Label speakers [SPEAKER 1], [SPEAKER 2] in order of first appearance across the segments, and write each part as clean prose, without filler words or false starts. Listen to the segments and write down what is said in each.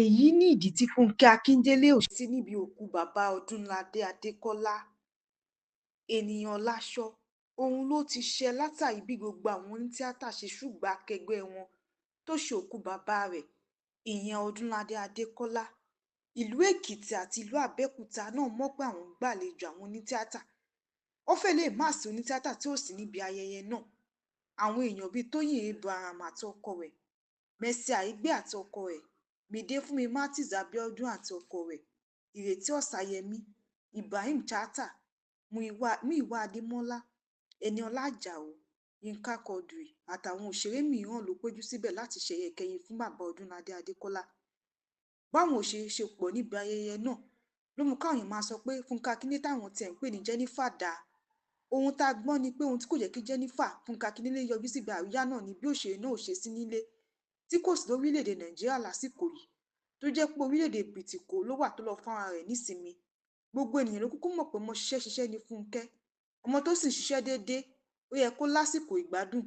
[SPEAKER 1] Èyí nìdí tí Fúnkẹ́ Akíndélé ò ṣe sí níbi òkú bàbá Ọdúnládé Adékọ́lá Ènìà láṣọ Òun ló ti ṣe látàrí bí gbogbo àwọn onítìata ṣe ṣùgbà akẹgbẹ́ wọn tó ṣe òkú bàbá rẹ̀, ìyẹn Ọdúnládé Adékọlá. Ìlú Èkìtì àti ìlú Abẹ́òkúta náà mọ̀ pé àwọn ń gbàlejò àwọn onítìata. Ó fẹ́ẹ̀ lè má sí onítìata tí ò sí níbi ayẹyẹ náà. Àwọn èèyàn bíi Tóyìn Abraham àti ọkọ rẹ̀, Mercy Aigbe àti ọkọ rẹ̀, Mide Fúnmi Martins Abiodun àti ọkọ rẹ̀, Ìrètí Ọ̀sanyẹmí, Ibrahim Chatta, Múyìwá Adémọ́lá, Ẹniọlá Àjàó, Yínká Quadri àtàwọn òṣèré mìíràn ló péjú síbẹ̀ láti ṣẹ̀yẹ ìkẹyìn fún bàbá Ọdúnládé Adékọ́lá. Báwọn òṣèré ṣe pọ̀ níbi ayẹyẹ náà ló mú káwọn èèyàn máa sọ pé Fúnkẹ́ Akíndélé táwọn tiẹ̀ ń pè ní Jẹ́nífà dá. Ohun tá a gbọ́ ni pé ohun tí kò jẹ́ kí Jẹ́nífà Fúnkẹ́ Akíndélé yọjú síbi àríyá náà ni bí òṣèré náà ò ṣe sí nílé, tí kò sí lórílẹ̀-èdè Nàìjíríà lásìkò yìí, tó jẹ́ pé orílẹ̀-èdè Bìrìtìkó ló wà tó lọ́ọ́ fúnra rẹ̀ nísinmi. Gbogbo ènìyàn ló kúkú mọ̀ pé ọmọ ṣiṣẹ́ ṣiṣẹ́ ni Fúnkẹ́, ọmọ tó sì ń ṣiṣẹ́ déédé, ó yẹ kó lásìkò ìgbádùn,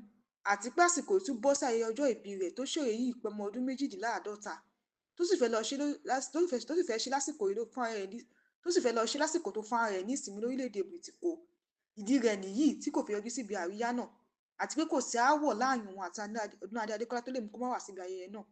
[SPEAKER 1] àti pé àsìkò yìí tún bọ́ sí ayẹyẹ ọjọ́ ìbí rẹ̀ tó ṣòro yìí pé ọmọ ọdún 52, tó sì fẹ́ lọ ṣe tó sì fẹ́ ṣe lásìkò yìí ló fúnra rẹ̀ ní tó sì fẹ́ lọ ṣe lásìkò tó fúnra rẹ̀ nísinmi lórílẹ̀-èdè Bìrìtìkó. Ìdí rẹ̀ nìyí tí kò fi yọjú síbi àríyá náà, àti pé kò sí aáwọ̀ láàrin òun àti Ọdúnládé Adékọ́lá tó lè mú kó má wá síbi ayẹyẹ náà.